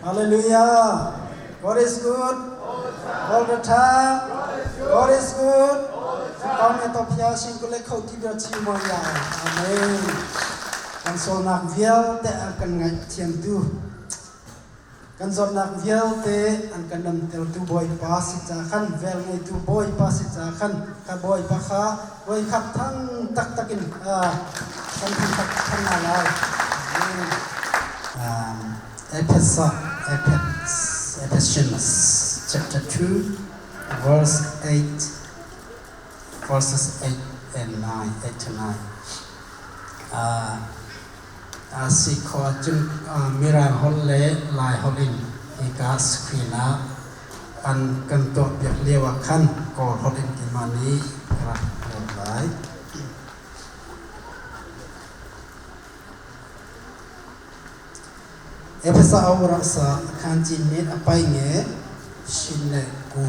Hallelujah. God is good all the time. God is good. ကောင်းတဲ့တော့ဖျားရှင်ကိုလည်းခုတ်တီးပြီးချီးမွမ်းရအောင်အာမင်kan solnak vialte an kan ngaihthiam tu kan zawtnak vialte an kan damtertu Bawipa si ca khan vel ngeitu Bawipa si ca khan kha Bawipa kha voikhat thang taktak in kan thang tak than na lai. Ephesus Ephesians chapter 2 verse 8 verses 8 and 9 8 to 9 a si kho ahcun Mirang holh le Lai holh in hika screen ah an kan tuahpiak lio ah khan Kawl holh in keimah nih ka rak rel lai. Efesa aurasa khan cin nih a pai nge shin le ku.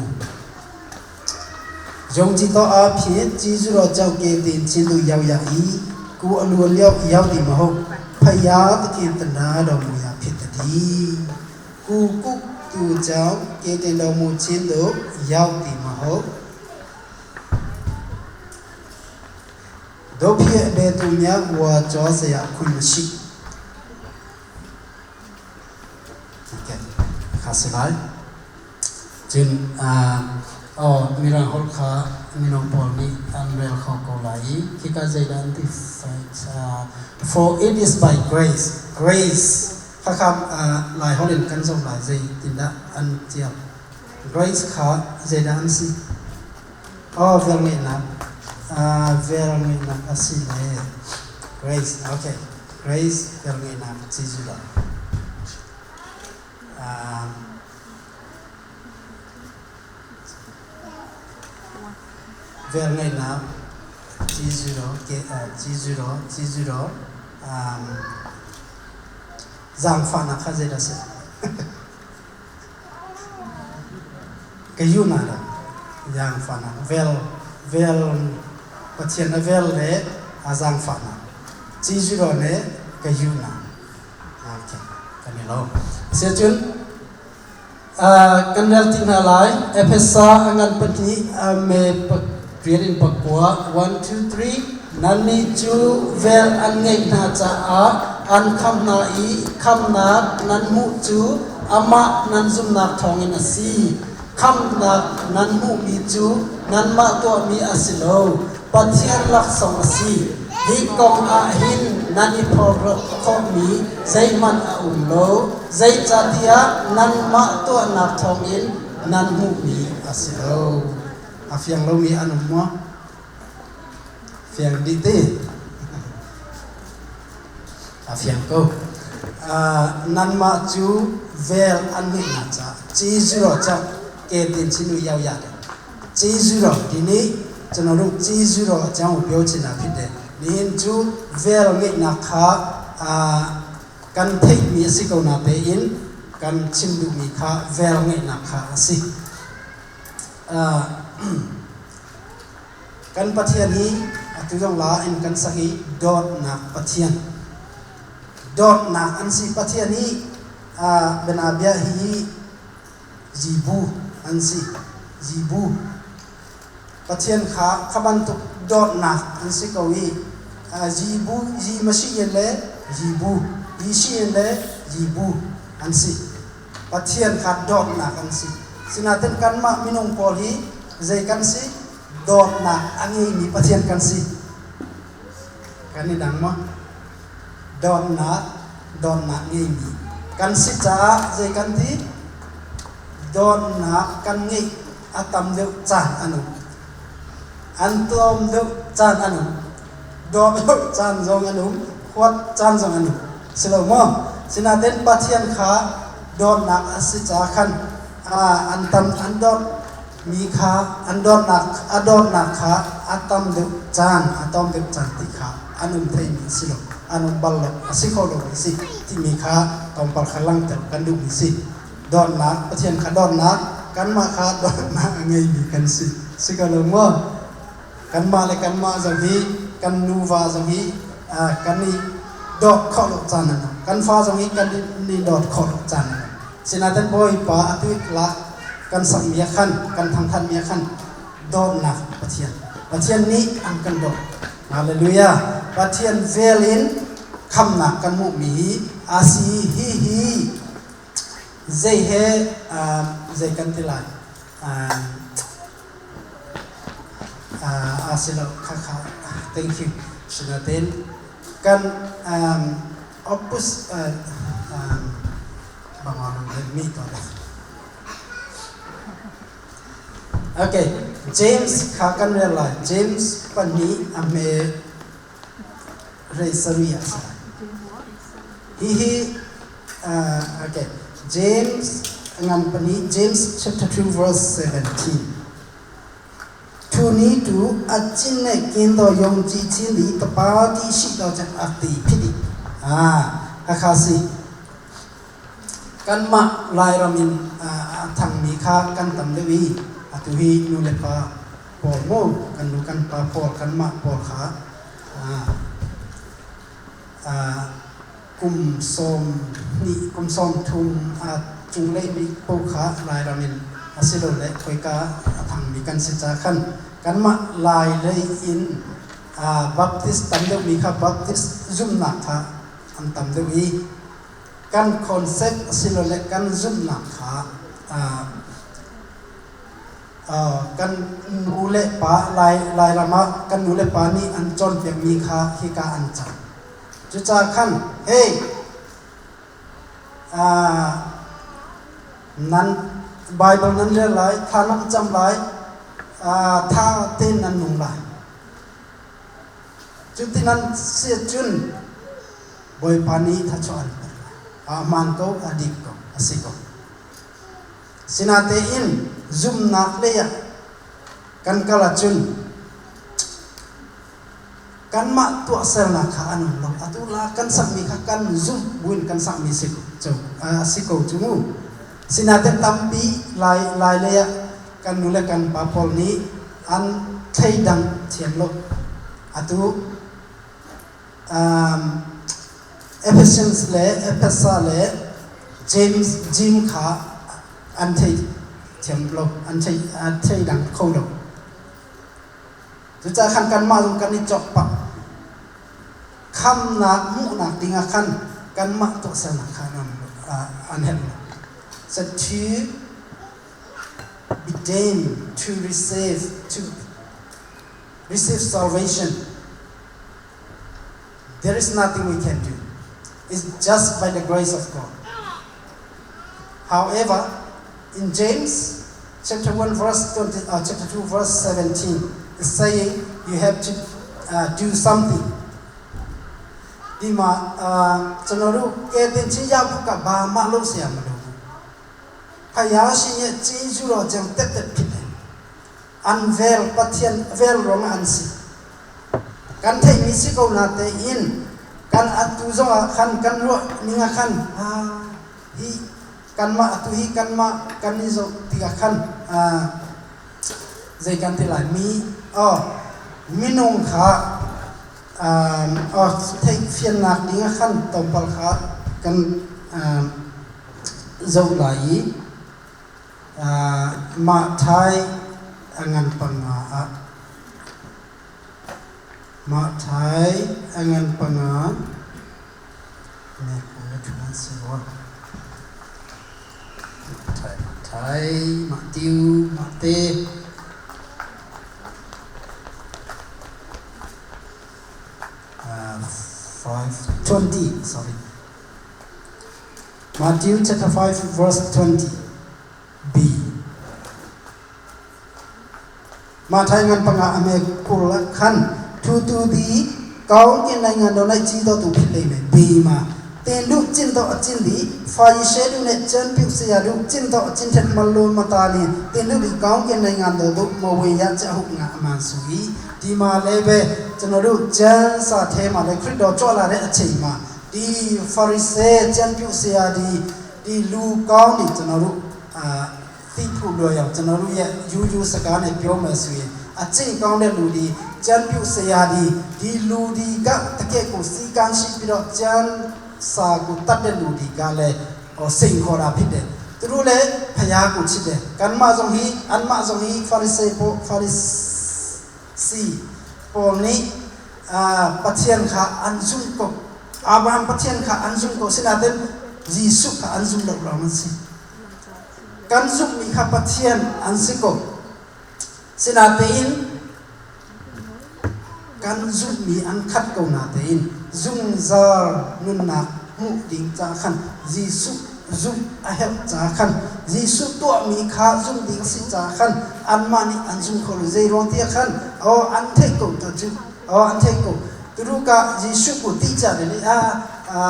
ယုံကြည်သောအားဖြင့်ကျေးဇူးတော်ကြောင့်ကယ်တင်ခြင်းသို့ရောက်ရ၏ကိုအလိုလျောက်ရောက်သည်မဟုတ်ဖယားသခင်တနာတော်မူရာဖြစ်သည်ကိုကုသူကြောင့်ကယ်တင်တော်မူခြင်းသို့ရောက်သည်မဟုတ်တို့ဖြစ်အဘယ်သူများဝါကြောစရာအခွင့်မရှိ Okay ခါစလိုက် cun aw Mirang holh kha mino pawl nih an rel kho ko lai i khika zeidah an ti for it is by grace grace khakha Lai holh in kan zoh lai zei tindah an tial grace kha zeidah an si oh velngeihnak velngeihnak a si le grace okay grace velngeihnak Jesuh Velngeihnak G0 G0 zaangfahnak kha zeidah a si? Ka na dah zaangfahnak vel vel Pathian a vel le a zaangfahnak G0 le ka na okay kan i lo. Asiahcun kan rel ti hna lai. Efesa a ngan pahnih a me rian in pakua. One two three. Nannih cu vel an ngeih hna caah an kham hna i khamnak nan hmuh cu amah nan zumhnak thawngin a si. Khamnak nan hmuhmi cu nanmah tuahmi a si lo, Pathian laksawng a si. Hi kong ah hin nan i phorhlawt khawhmi zeihmanh a um lo, zeicahtiah nanmah tuahnak thawngin nan hmuhmi a si lo. A fiang lomi an um maw? Fiang dih ti. A fiang ko. Nanmah cu vel an ngeihnak caah ကျေးဇူးတော်ကြောင့်ကယ်တင်ခြင်းတို့ရောက်ရတယ် ကျေးဇူးတော်ဒီနေ့ကျွန်တော်တို့ကျေးဇူးတော်အကြောင်းကိုပြောချင်တာဖြစ်တယ်။nihin cu vel ngeihnak kha kan theihmi a si ko na tein kan chim duhmi kha vel ngeihnak kha a si. Kan Pathian hi atu zong la in kan sak i dawtnak Pathian dawtnak an si Pathian hi bianabia hi zibu an si zibu Pathian kha kha bantuk dawtnak an si ko i zibu zi ma si in le zibu yi si in le zibu an si Pathian kha dawtnak an si sinain kanmah minung pawl hi zei kan si dawtnak a ngeimi Pathian kan si kan i dang maw dawtnak dawtnak ngeimi kan si caah zei kan ti dawtnak kan ngeih a tam deuh caan an um an tlawm deuh caan an um dawt lo caan zong an um huat caan zong an um si lo maw sinain Pathian kha dawtnak a si caah khan an tam an dawt mi kha an dawtnak a dawtnak kha a tam deuh caan a tom deuh caan ti kha an um theimi si lo an um bal lo a si kho lo mi si timi kha tlawmpal kha langhter kan duhmi si dawtnak Pathian kha dawtnak kanmah kha dawtnak a ngeimi kan si si ko lo maw kanmah le kanmah zong hi kan nuva zong hi kan i dawt khawh lo caan an um kan fa zong hi kan i dawt khawh lo caan an um. Sinain Bawipa atu la kan sakmi ah khan kan thangthatmi ah khan dawtnak Pathian Pathian nih an kan dawt. Hallelujah. Pathian vel in khamnak kan hmuhmi hi a si hi hi zei he zei kan ti lai a si lo kha kha thank you. Sinain kan opus mi to Okay, James kha kan rel lai. James pahnih a hme rei sarih ah si. Hihi okay, James ngan pahnih James chapter 2 verse 17. ထိုနည်းတူအကျင့်နှင့်ကင်းသောယုံကြည်ခြင်းသည်တပါးတည်းရှိသောကြောင့်အသေဖြစ်သည်အာအခါစီkanmah Lairam in a thangmi kha kan tam deuh i atu hi nu le pa pawl mu kan nu kan pa pawl kanmah pawl kha kum sawm hnih kum sawm thum a cunglei bik paoh kha Lairam in asilole khoika a thangmi kan si ca khan kanmah Lai lei in Baptist tam deuhmi kha Baptist zumhnak kha an tam deuh i kan concept asilole kan zumhnak kha kan nu le pa Lai Lairam ah kan nu le pa nih an cawnpiakmi kha hika an cang. Cucaah khan hey nan Bible nan rel lai, thla nan cam lai, tha tein nan nung lai. Cuti nan si cun Bawipa nih thachuah an pek lai. A hmaan ko, a dik ko, a si ko. Sinatein zumhnak lei ah kan kal ahcun kanmah tuahsernak kha an um lo. Atu la kan sakmi kha kan zumh buin kan sakmi si si ko cu mu. Sinain tampi lai lai lei ah kan nu le kan pa pawl nih an thleidang thiam lo. Atu um, Ephesians le Ephesa le James Jim kha an thei thiam lo, an thei an thleidang kho lo. Cucaah khan kanmah zong kan i cawkpak. Khamnak hmuhnak dingah khan kanmah tuahsernak kha an herh lo. So to be deemed to receive to receive salvation, there is nothing we can do. It's just by the grace of God. However, in James chapter 1 verse 20, chapter 2 verse 17 is saying you have to do something. ဒီမှာအာကျွန်တော်တို့ကယ်တင်ခြင်းရဖို့ကဘာမှလုပ်เสียမလို့ဘူးဖယားရှင်ရဲ့ကျေးဇူးတော်ကြောင့်တက်တက်ဖြစ်တယ် an vel Pathian vel rong an si kan theihmi si ko na tein kan atu zongah khan kan ruah ning ah khan hi kanmah atu hi kanmah kan i zoh tikah khan zei kan ti lai mi oh minung kha oh theih fiannak ding ah khan tlawmpal kha kan zoh lai i Mah thai a ngan panga ah mah thai a ngan panga ne ko ṭhuan si rua. Thai mah thai mah tiu mah te 5:20 sorry Matthew chapter 5 verse 20 B မာထိုင်ငန်ပငါအမေကုလခန်ထူတူဒီကောင်းကင်နိုင်ငံတော်၌ကြီးတော်သူဖြစ်လိမ့်မယ်ဘေးမှာတင်တို့ကျင့်သောအကျင့်သည်ဖာရိရှဲတို့နှင့်ကျမ်းပြုဆရာတို့ကျင့်သောအကျင့်ထက်မလိုမတာလျင်တင်တို့ဒီကောင်းကင်နိုင်ငံတော်သို့မဝင်ရကြဟုငါအမှန်ဆို၏ဒီမှာလည်းပဲကျွန်တော်တို့ကျမ်းစာထဲမှာလည်းခရစ်တော်ကြွလာတဲ့အချိန်မှာ ဒီဖာရိရှဲကျမ်းပြုဆရာဒီဒီလူကောင်းတွေကျွန်တော်တို့အာသိဖို့လွယ်အောင်ကျွန်တော်တို့ရဲ့ယူယူစကားနဲ့ပြောမယ်ဆိုရင်အကျင့်ကောင်းတဲ့လူဒီကျမ်းပြုဆရာဒီဒီလူဒီကတကယ့်ကိုစီကံရှိပြီးတော့ကျမ်းစာကိုတတ်တဲ့လူဒီကလည်း စိန်ခေါ်တာဖြစ်တယ်သူတို့လည်းဖျားကိုချစ်တယ်ကန်မဇုံဟီအန်မဇုံဟီဖာရိစေပိုဖာရိစီပေါ်နိအာပထယန်ခအန်ဇုံကိုအာဗြဟံပထယန်ခအန်ဇုံကိုစနာတဲ့ယေရှုခအန်ဇုံလောက်လောင်းစီကန်ဇုမိခပထယန်အန်စီကိုစနာတဲ့ကန်ဇုမိအန်ခတ်ကိုနာတဲ့ဇုံဇာနုနာမှုဒင်းချာခန်ယေရှုဇုအဟက်ချာခန်ယေရှုตัวมีค่าซุ่มดิ้งสิจาขันอันมานี่อันซุ่มเขาเจรองเตียขันอ๋ออันเทกตัวจุอ๋ออันเทกตุรุกะယေရှုကိုတိကြတယ်လေအာအာ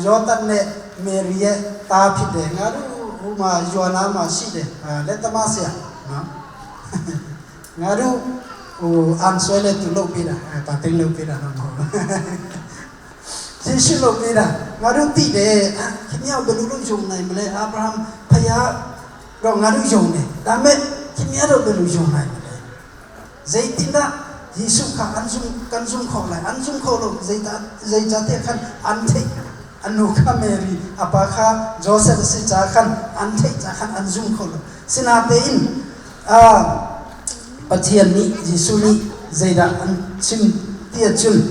ယောသန်နဲ့မေရီရဲ့တားဖြစ်တယ်ငါတို့ဟိုမှာယောနာမှာရှိတယ်အာလက်သမားဆရာနော်ငါတို့ဟိုအန်ဆွဲလက်သူလုပ်ပေးတာပါတင်လုပ်ပေးတာတော့မဟုတ်ယေရှုလုပ်ပေးတာငါတို့သိတယ်ခင်ဗျားဘယ်လိုလုပ်ယုံနိုင်မလဲအာဗြဟံဖယားတော့ငါတို့ယုံတယ်ဒါပေမဲ့ခင်ဗျားတို့ဘယ်လိုယုံနိုင်မလဲဇိတိနာယေရှုခအန်ซุကန်ซุခေါ်လိုက်အန်ซุခေါ်လို့ဇိတာဇိဇာတဲ့ခန်အန်ထိအနုခမေရီအပါခဂျိုဆက်စီချာခန်အန်ထိချာခန်အန်ซุခေါ်လို့စနာတဲ့င်အာပထယနိယေရှုနိဇိဒါအန်ချင်းတည့်ချွန်း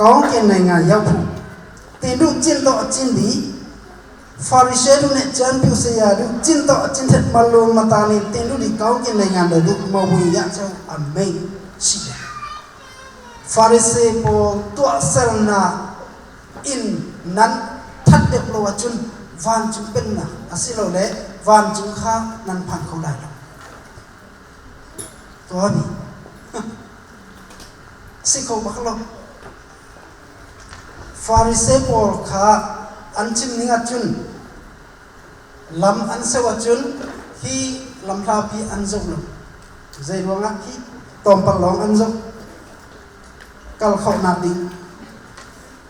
ကောင်းကင်နိုင်ငံရောက်ဖို့တင်တို့ကျင့်တော့အကျင့်ဒီဖာရိရှဲတို့နဲ့ကျမ်းပြုဆရာတို့ကျင့်တော့အကျင့်ထက်မလိုမတာနေတင်တို့ဒီကောင်းကင်နိုင်ငံတော်တို့မဝင်ရချောင်းအမိန်ရှိတယ်ဖာရိစေပေါ်တွဆလနာအင်နန်ထတ်တဲ့လောချွန်းဝန်ချွန်းပင်နာအစီလောလေဝန်ချွန်းခါနန်ဖန်ခေါ်လိုက်တော့ဘီစိခေါဘခလောဖာရိစေပေါ်ခါအန်ချင်းနင်းအချွန်းลำอันเสวจุนที่ลำพลาพีอันจบลงใจรวงอ่ะที่ตอมปัลลองอันจบกัลเข้านาดิง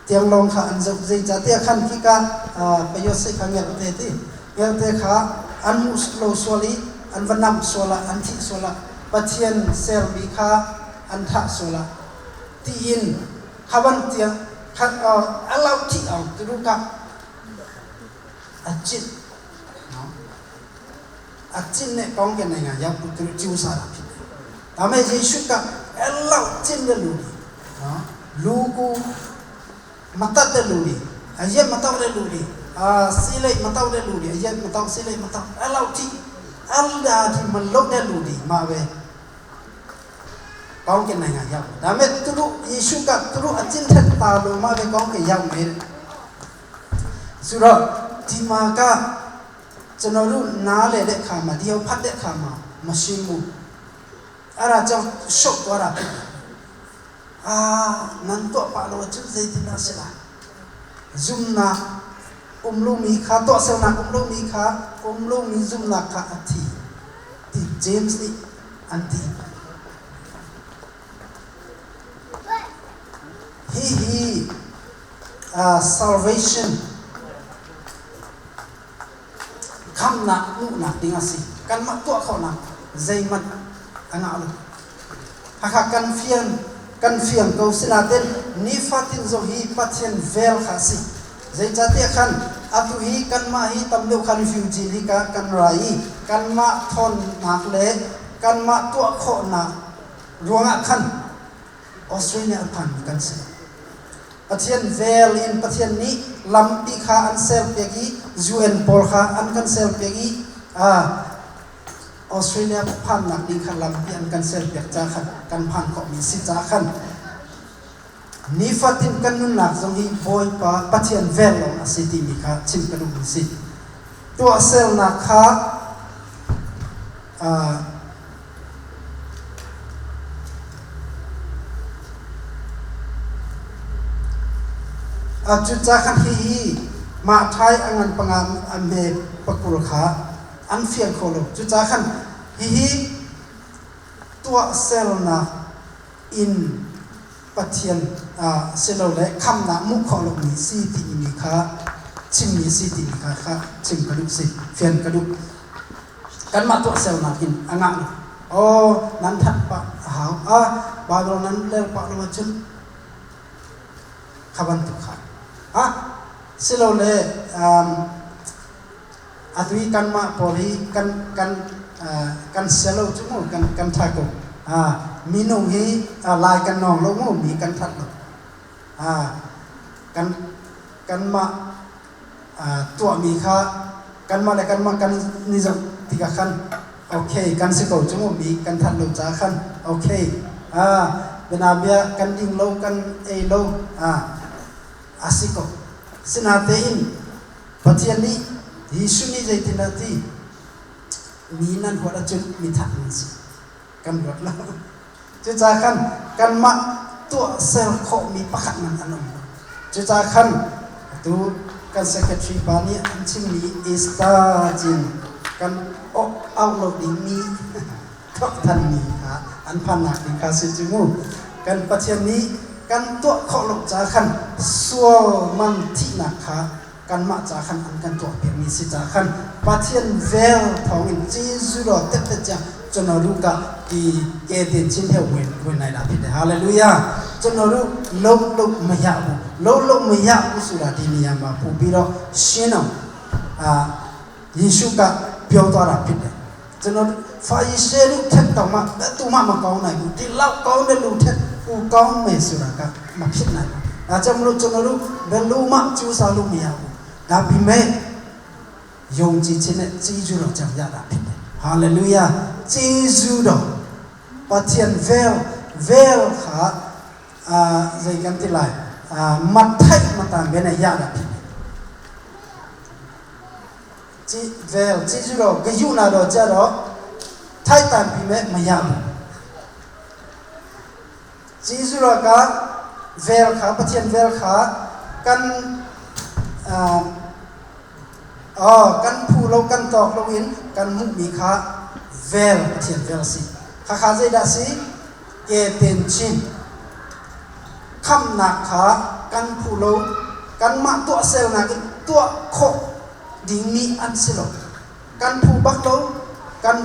เตียงลองค่ะอันจบใจจะเตียขันที่กาไปยศขังเงลเตตีเงลเตขาอันมุสโลสวลีอันวันนำสวละอันที่สวละปะเทียนเซลมีคาอันทะสวละตีอินขวันเตียงขันอัลลอฮ์ที่เอาตุรุกะอัจจิตအကျင့်နဲ့ကောင်းကင်နိုင်ငံရောက်ဖို့သူတို့ကြိုးစားတာဖြစ်တယ်။ဒါမဲ့ယေရှုကအဲ့လောက်ကျင့်တဲ့လူတွေနော်လူကိုမတတ်တဲ့လူတွေအရက်မတော့တဲ့လူတွေအာစီးလိုက်မတော့တဲ့လူတွေအရက်မတော့စီးလိုက်မတော့အဲ့လောက်ထိအလ္လာဒီမလုတ်တဲ့လူတွေမှာပဲကောင်းကင်နိုင်ငံရောက်တယ်။ဒါမဲ့သူတို့ယေရှုကသူတို့အကျင့်ထက်တာလို့မှပဲကောင်းကင်ရောက်မယ်။ဆိုတော့ဒီမှာကကျွန်တော်တို့နားလည်တဲ့အခါမှာဒီအောင်ဖတ်တဲ့အခါမှာမရှင်းဘူးအဲ့ဒါကြောင့်ရှုပ်သွားတာဖြစ်တယ်အာနန်တော့ပါလို့ချွတ်စေတင်နာစလာဇုံနာအုံလုံးမီခါတော့ဆောနာအုံလုံးမီခါအုံလုံးမီဇုံနာခါအတီဒီဂျေးမ်စ်အန်တီဟီဟီအာ salvation คำนักนุนักดิงสิกันมาตัวเขานักใจมันอ่างเอาหากกันเฟียงกันเฟียงเขาสินาเดนนิฟาตินโซฮีปัจเจนเวลขาสิใจจะเตียขันอัตุฮีกันมาฮีตำเดียวคันฟิวจีลิกากันไรกันมาทนนักเลกันมาตัวเขานักรวงขันออสเตรเลียพันกันสิปัจเจนเวลอินปัจเจนนี้ลำปีขาอันเซลเปียกี UN ปอลขาอันกันเซลเปียกีออสเตรเลียพันนักดีขันลำปีอันกันเซลเปียกจ้าขันกันพันก็มีสิจ้าขันนิฟัตินกันนุนหลักทรงฮีบอยปาปัจเจนเวลลงอาศิติมีขาชิมกันดุสิตัวเซลนักขาจุดจ้าขันฮีมาไทยอันปงามอเมปกุลขาอันเฟียงโคโลจุดจ้าขันฮีฮีตัวเซลนาอินปัจเจียนเซลเลคำนามุขโลมีสีตีมีขาชิมมีสีตีมีขาค่ะชิมกระดูกสิเฟียนกระดูกกันมาตัวเซลนาอินอ่างโอ้นั้นทัดปะหาวอ่ะบาโลนั้นเล่ปะโลชุนขบันตุขาอ่ะสิโลเล Atu i kanmah pawl hi kan sialo cu mu, kan ṭha ko. Minung hi lai kan nawng lo mu, mi kan that lo. Kanmah tuahmi kha kanmah le kanmah kan ni zoh tikah khan okay kan si ko cu mu, mi kan that lo caah khan okay. Bianabia kan ding lo, kan ei lo, a si ko. Sinatein Pathian nih Jesuh nih zeitindah a ti? Mi nan huat ahcun mithat nan si. Kan ruat lo. Cucaah khan kanmah tuahser khawhmi pakhat man an um lo. Cucaah khan atu kan secretary pa nih an chimmi Easter cin kan auh lo dingmi thawhthanmi kha an phannak ding kha si cu mu. Kan Pathian nih kan tuah khawh lo caah khan sual man thihnak kha kanmah ca khan an kan tuahpiakmi si caah khan Pathian vel thawngin Jesuh ro tette cia chonoru ka ti ke tin chin he wen wen nai la phi hallelujah chonoru lo lo ma ya bu lo lo ma ya bu su la di ni ya ma pu bi ro shin a Jesuh ka pyo to ra phi ကျွန်တော်ဖာရီရှဲလူထက်တော့မှသူမှမကောင်းနိုင်ဘူးဒီလောက်ကောင်းတဲ့လူထက်ပိုကောင်းမယ်ဆိုတာကမဖြစ်နိုင်ဘူးဒါကြောင့်မလို့ကျွန်တော်တို့ဘယ်လိုမှကြိုးစားလို့မရဘူးဒါပေမဲ့ယုံကြည်ခြင်းနဲ့ကျေးဇူးတော်ကြောင့်ရတာဖြစ်တယ်ဟာလေလုယာကျေးဇူးတော်ပထန်ဗဲဗဲခါအာဇိကန်တိလိုက်အာမထိုက်မတန်ဘဲနဲ့ရတာဖြစ်တယ် ကြည်ဗဲကျေးဇူးတော်ဂယုဏတော်ကြတော့ထိုက်တန်ပြီမဲ့မရဘူးကျေးဇူးတော်ကဗဲခါပထန်ဗဲခါကန်အာအော်กันผู้lo kan tok lo in kan mu mi kha vel pathian vel si kha kha zei dah si ke ten chin khamnak kha kan phu lo kanmah tuahsernak in tuah khawh dingmi an si lo kan phu bak lo kan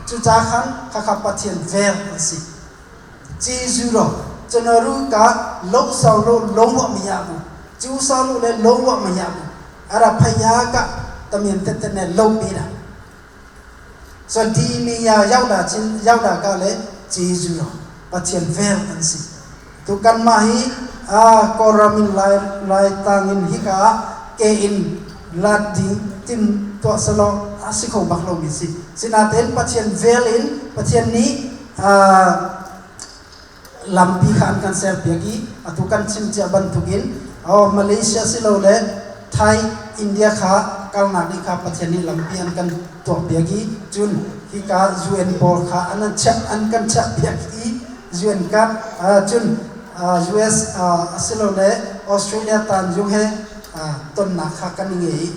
cuca khan khakha Pathian vel an si Jesuh ro chanaru ka lo sau lo lo wa mi ya bu chu sau lo le lo wa ma ya bu ara phaya ka tamin te te ne lo pi na so di ni ya ရောက်တာချင်းရောက်တာကလည်းဂျေဇုတော်ပချင် vel အန်စီ tu kan ma hi a koramin lai lai tangin hi ka ke in lat ding tim to salo a si kho bak lo mi si sinaten Pathian vel in Pathian nih a lampi kha an kan ser piak i atu kan chim cia bantukin oh Malaysia si lo le Thai India kha kalnak ding kha Pathian nih lampi an kan tuah piak i cun hika UN pawl kha an an chiah an kan chiah piak i UN card cun US asilole Australia tan zung he tonnak kha kan i ngei i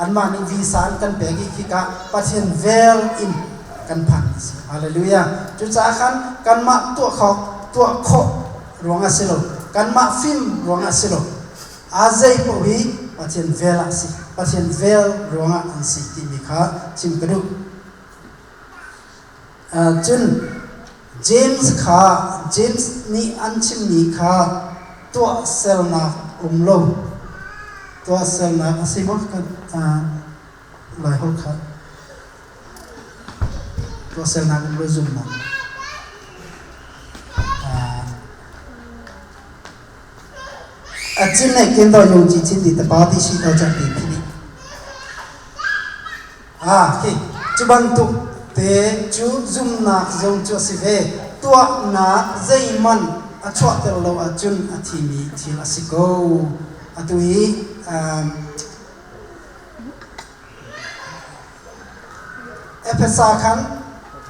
anmah nih visa an kan pek i khika Pathian vel in kan phan a si. Hallelujah. Cucaah khan kanmah tuah khawh tuah khawh ruangah si lo, kanmah fim ruangah si lo. A zei paoh hi Pathian vel ah si. Pathian vel ruangah an si timi kha chim ka duh. Cun James kha James nih an chimmi kha tuahsernak um lo tuahsernak a si maw kan Laiholh kha tuahsernak um lo zumhnak a cin le ken do yong ji chin di ta pa ti si to chan ti phini Ah, khi cu bantuk te cu zumnak zong cu a si ve. Tuahnak zeihmanh a chuahter lo ahcun a thimi thil a si ko. Atu hi Efesa khan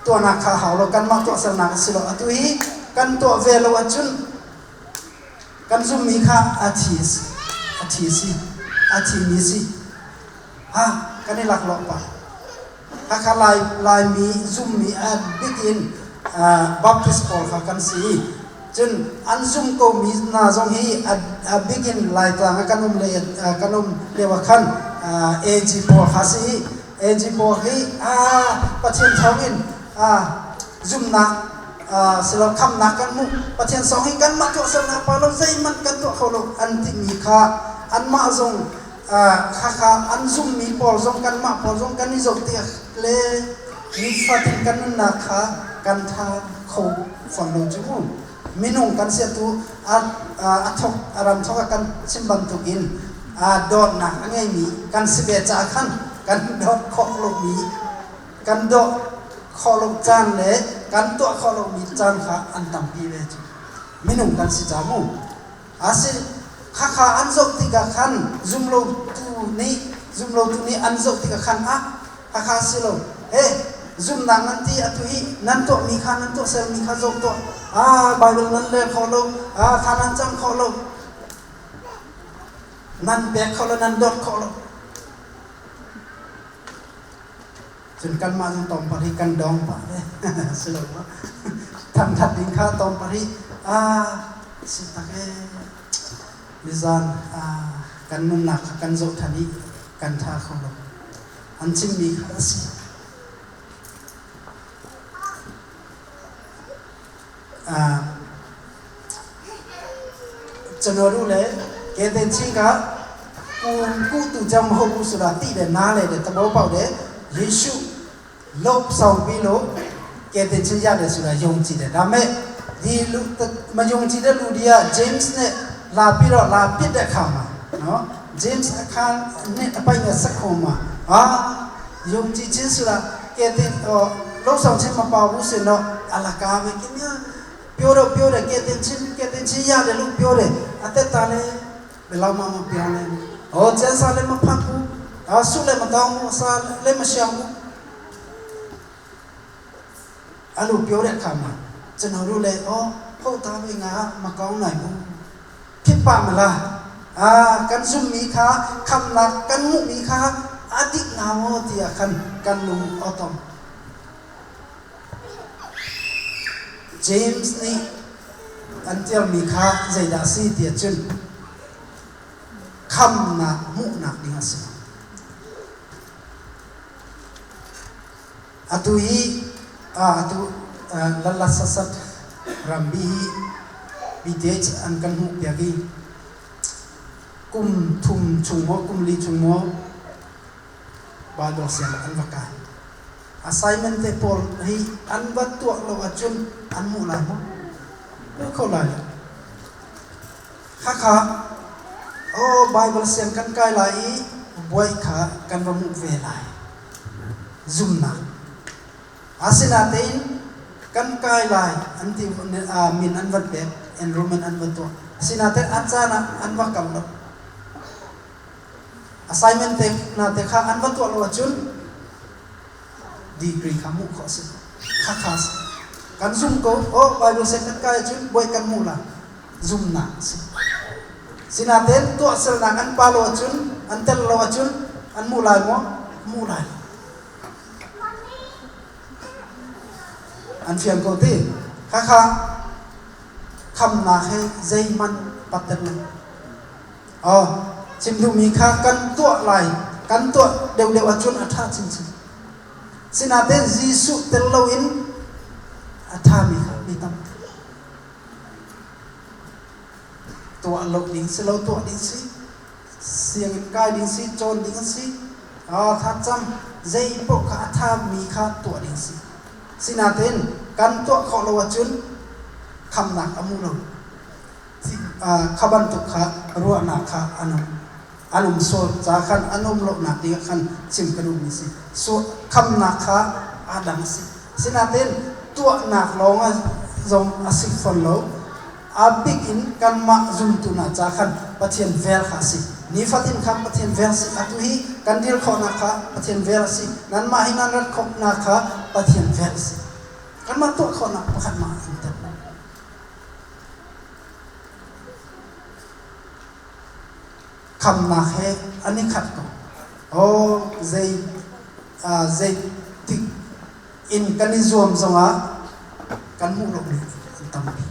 tuahnak kha hau lo, kanmah tuahsernak a si lo. Atu hi kan tuah ve lo ahcun kan zummi kha a thi a si, a thi a si, a thimi a si. Ha kan i laklawh pah. Hakha Lai Laimi zummi a bik in Baptist pawl kha kan si i cun an zum komi hna zong hi a bik in Laitlang ah kan um le kan um lio ah khan AG pawl kha si i AG pawl hi Pathian thawngin zumnak silo khamnak kan hmuh Pathian sawng hi kanmah tuahsernak pa lo zeihmanh kan tuah kho lo an timi kha anmah zong. Khakha an zummi pawl zong kanmah pawl zong kan i zoh tik le nifatin kan nunnak kha kan ṭha kho fawn lo cu mu. Minung kan si atu a thok a ram thok a kan chim bantukin dawtnak a ngeimi kan si ve caah khan kan dawt khawh lomi kan dawh khawh lo caan le kan tuah khawh lomi caan kha an tampi ve cu. Minung kan si ca mu. Asi khakha an zoh tikah khan zumlotu nih zumlotu nih an zoh tikah khan ah khakha si lo he zumnak nan ti atu hi nan tuahmi kha nan tuahsermi kha zoh tuah ah Bible nan rel kho lo ah kha nan cam kho lo nan pek kho lo nan dawt kho lo. Cun kanmah zong tlawmpal hi kan dong pah ve. Si lo maw? Thangṭhat ding kha tlawmpal hi ah si tak ee. Nizan kan nunnak kha kan zoh ṭhan i kan ṭha kho lo. An chimmi kha a si. Canoru le keten ching ka ku tu jam ho bu sura ti le na le le tabo pau le Yesu lop sau pi lo keten ching ya le sura yong chi le da me di lu ma yong chi de lu dia James ne la pi ro la pit de kha ma no James akha ne apai nga sakho ma a yong chi chin sura keten lo sau chen ma pa bu se no alaka me kimya ပြောတော့ပြောတယ်ကဲတင်ချင်းကဲတင်ချင်းရတယ်လို့ပြောတယ်အသက်တာလည်းဘယ်လောက်မှမပြောင်းလဲဘူး။ဟောကျန်းစာလည်းမဖတ်ဘူး။အာဆုလည်းမတောင်းဘူးအစာလည်းမရှောင်ဘူး။အဲ့လိုပြောတဲ့အခါမှာကျွန်တော်တို့လည်းအော်ဟုတ်သားပဲငါမကောင်းနိုင်ဘူး။ဖြစ်ပါမလား။အာကန်ซุมมีခါခမ်လာကန်မှုမီခါအတိနာဝတီအခန်ကန်လုံအတမ် James nih an tialmi kha zeidah a si ti ahcun khamnak hmuhnak ding a si. Atu hi atu Lala Sasat rambi hi BTH an kan hmuh piak i kum thum chung maw kum li chung maw Bible siang an va kai. Assignment te pawl hi an va tuah lo ahcun an hmuh lai maw? Hmu kho lai lo. Khakha oh Bible siang kan kai lai i buai kha kan va hmuh ve lai. Zumnak. Asinain kan kai lai an ti min an van pek enrollment an va tuah. Asinain a caan ah an va kal lo. Assignment te hna te kha an va tuah lo ahcun degree kha hmuh khawh a si. Khakha a si. Kan zum ko, oh Bible sek kan kai ahcun buai kan hmuh la. Zumnak a si. Sinain tuahsernak an pa lo ahcun, an tel lo ahcun an hmuh lai maw? Hmuh lai. An fiang ko ti. Khakha khamnak he zeihmanh pat lo. Aw, chim duhmi kha kan tuah lai, kan tuah deuhdeuh ahcun a ṭha chinchin. Sinain Jesuh tel loin a ṭhami kha mi tampi. Tuah lo ding si lo tuah ding si, sianginn kai ding si, cawn ding a si, thlacam zei paoh kha a ṭhami kha tuah ding si. Sinain kan tuah khawh lo ahcun khamnak a hmu lo. Kha bantuk kha ruahnak kha an um. An um sual ca khan an um lonak ding ah khan chim ka duhmi si. So khamnak kha aa dang a si. Sinain tuahnak lawng ah zong a si fawn lo. A bik in kanmah zumtu hna ca khan Pathian vel kha a si. Nifatin kha Pathian vel si. Atu hi kan dir khawhnak kha Pathian vel a si. Nanmah hi nan rat khawhnak kha Pathian vel a si. Kanmah tuah khawhnak pakhat mah an tel lo. Khamnak he an i khat ko. Aw zei zeitik in kan i zuam zongah kan hmuh lomi an tampi.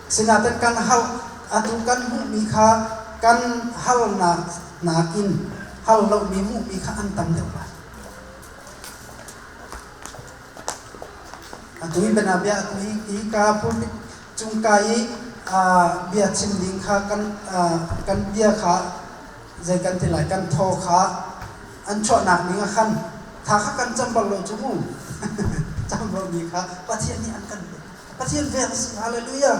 Sinain kan hal atu kan hmuhmi kha kan halnak nakin hal lomi hmuhmi kha an tam deuh lai. Atu hi bianabia atu hi hika pulpit cung ka i bia chim ding kha kan kan bia kha Zei kan ti lai, kan thaw kha an chuahnak ning ah khan tha kha kan cam bal lo cu mu. Cam lomi kha Pathian nih an kan pek. Pathian vel a si. Hallelujah.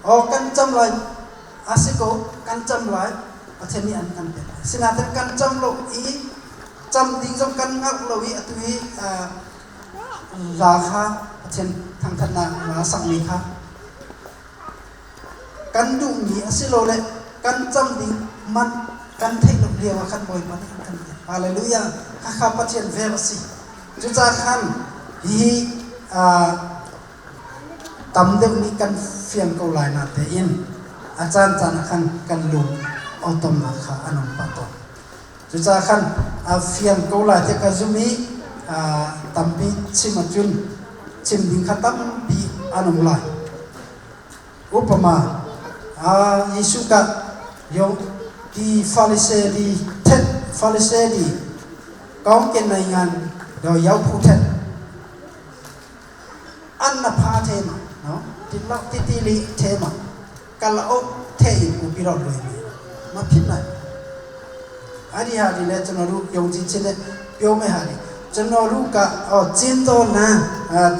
Aw, kan cam lai, a si ko, kan cam lai, Pathian nih an kan pek lai. Sinain kan cam lo i cam ding zong kan hngalh lo i atu hi la kha Pathian thangthatnak la sakmi kha kan duhmi asilole kan cam ding man kan theih lo lio ah khan Bawipa nih an kan pek. Hallelujah. Khakha Pathian vel a si. Cucaah khan hihi tam deuh nih kan fiang ko lai natein a caancaan ah khan kan lung awtomnak kha an um pah tawn. Cucaah khan a fiang ko lai tiah ka zumh i tampi chim ahcun chim ding kha tampi an um lai. Upama Jesuh ka yo ti Farise di thet Farise di kaung ken nai ngan do yau phu thet an na pha the ma no ti lo ti ti li the ma kal o the in ku pi ro loi mi ma phit nai ani ha di le chano ru yong jin chin le pyo me ha di chano ru ka o chin to na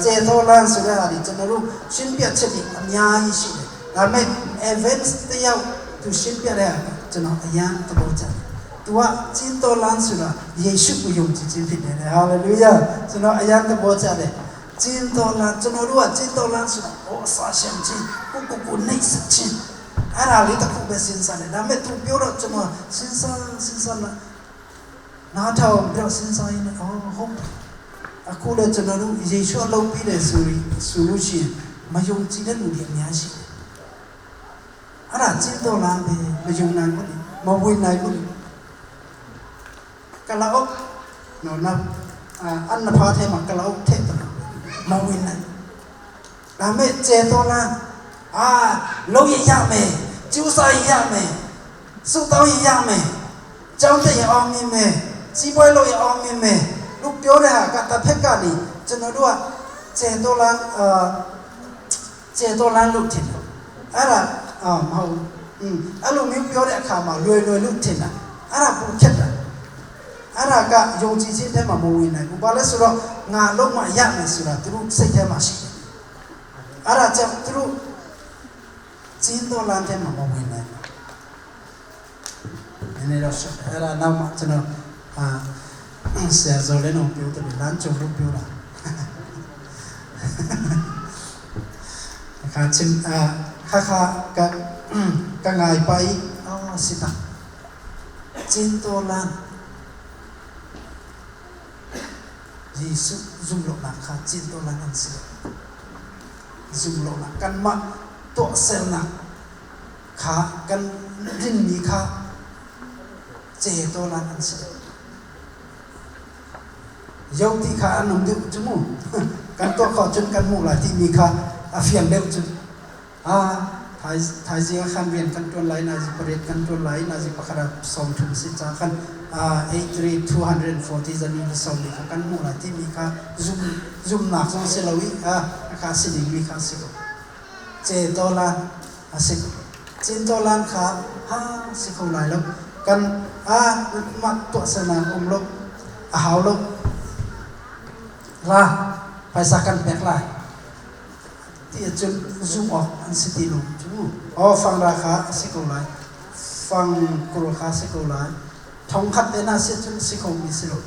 che to lan su le ha di chano ru shin pia che di amya yi shi le da me events te yau tu shin pia le chano ayan to bo cha သူကကျင်းတော်လန်းဆိုတာယေရှုကိုယုံကြည်ခြင်းဖြစ်တယ်ဟာလေလုယာကျွန်တော်အယံသဘောကျတယ်ကျင်းတော်လန်းကျွန်တော်တို့ကကျင်းတော်လန်းဆိုတာဟောအစာရှံခြင်းကိုကိုကိုနှိပ်စက်ခြင်းအဲ့ဒါလေးတစ်ခုပဲစဉ်းစားတယ်ဒါပေမဲ့သူပြောတော့ကျွန်တော်စဉ်းစားစဉ်းစားလာနားထောင်ပြီးတော့စဉ်းစားရင်းနဲ့အော်ဟုတ်တယ်အခုလည်းကျွန်တော်တို့ယေရှုအလုပ်ပြီးတယ်ဆိုရင်ဆိုလို့ရှိရင်မယုံကြည်တဲ့လူတွေအများရှိတယ်အဲ့ဒါကျင်းတော်လန်းပဲမယုံနိုင်ဘူးလေမဝင်နိုင်ဘူးလေ ကလာအုပ်နော်နာအန်နဖာထဲမှာကလာအုပ်ထည့်တယ်မဝင်နိုင်ဒါမဲ့ကျဲတော်လားအာလုံးရရမယ်ကျူးစာရရမယ်စုတောင်းရရမယ်ကြောင်းတဲ့ရအောင်မြင်မယ်စီးပွားလို့ရအောင်မြင်မယ်လို့ပြောတဲ့ဟာကတစ်ဖက်ကနေကျွန်တော်တို့ကကျဲတော်လားအာကျဲတော်လားလို့ထင်တယ်အဲ့ဒါအာမဟုတ်อืมအဲ့လိုမျိုးပြောတဲ့အခါမှာလွယ်လွယ်လို့ထင်တာအဲ့ဒါပူခက်တာ အဲ့ဒါကယုံကြည်ခြင်းထဲမှာမဝင်နိုင်ဘူး။ဘာလဲဆိုတော့ငါလုံးမရမယ်ဆိုတာသူတို့စိတ်ထဲမှာရှိတယ်။အဲ့ဒါကြောင့်သူတို့ကျင်းတော်လမ်းထဲမှာမဝင်နိုင်ဘူး။နည်းနည်းတော့ရှက်တယ်။အဲ့ဒါနောက်မှကျွန်တော်အာဆရာဇော်လင်းအောင်ပြောတယ်လမ်းကြုံလို့ပြောတာ။အခါချင်းအခါခါကကငိုင်ပိုင်အော်စစ်တာကျင်းတော်လမ်း ယေရှုzum lonak kha cin to lan an si zum lonak kanmah tuahsernak kha kan rinmi kha ce to lan an si yo ti kha an um deuh cu mu kan tuah khawh cun kan hmuh lai timi kha a fiang deuh cu a thaizing ah khan rian kan ṭuan lai nazi pariat kan ṭuan lai nazi pakhat ah 30 si ca khan 83 240 zan in sawm mi kha kan hmuh lai timi kha zum zumnak zong si lo i a kha si dingmi kha si ko ce to lan a si ko cin to lan kha ha si kho lai lo kan a mah tuahsernak um lo a hau lo la phaisa kan pek lai ti ahcun zumh awk an si ti lo cu. Aw fangra kha a si ko lai. Fang 20 kha a si ko lai. Thong khat te na si ahcun si kho mi si lo.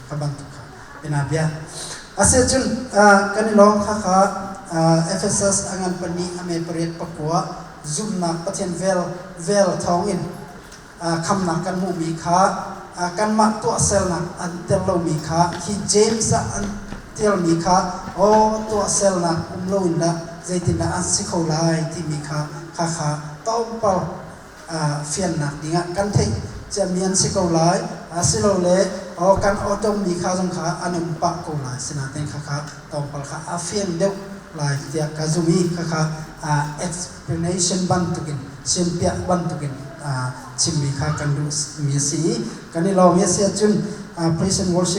Ka bantuk kha bina bia. A si ahcun kan i lawm kha kha Ephesus a ngan pahnih a me pariat pakua zumhnak Pathian vel vel thawngin khamnak kan hmuhmi kha kanmah tuahsernak an tel lomi kha hi James ah an telmi kha aw tuahsernak um loin dah zeitindah an si kho lai timi kha kha kha tlawmpal fiannak dingah kan theih ciami an si ko lai asilole aw kan awtommi kha zong kha an um pah ko lai sinain kha kha tlawmpal kha a fiang deuh lai tiah ka zum i kha kha explanation bantukin sianpiah bantukin chimmi kha kan duhmi a si i kan i lawm i a si ahcun praise and worship.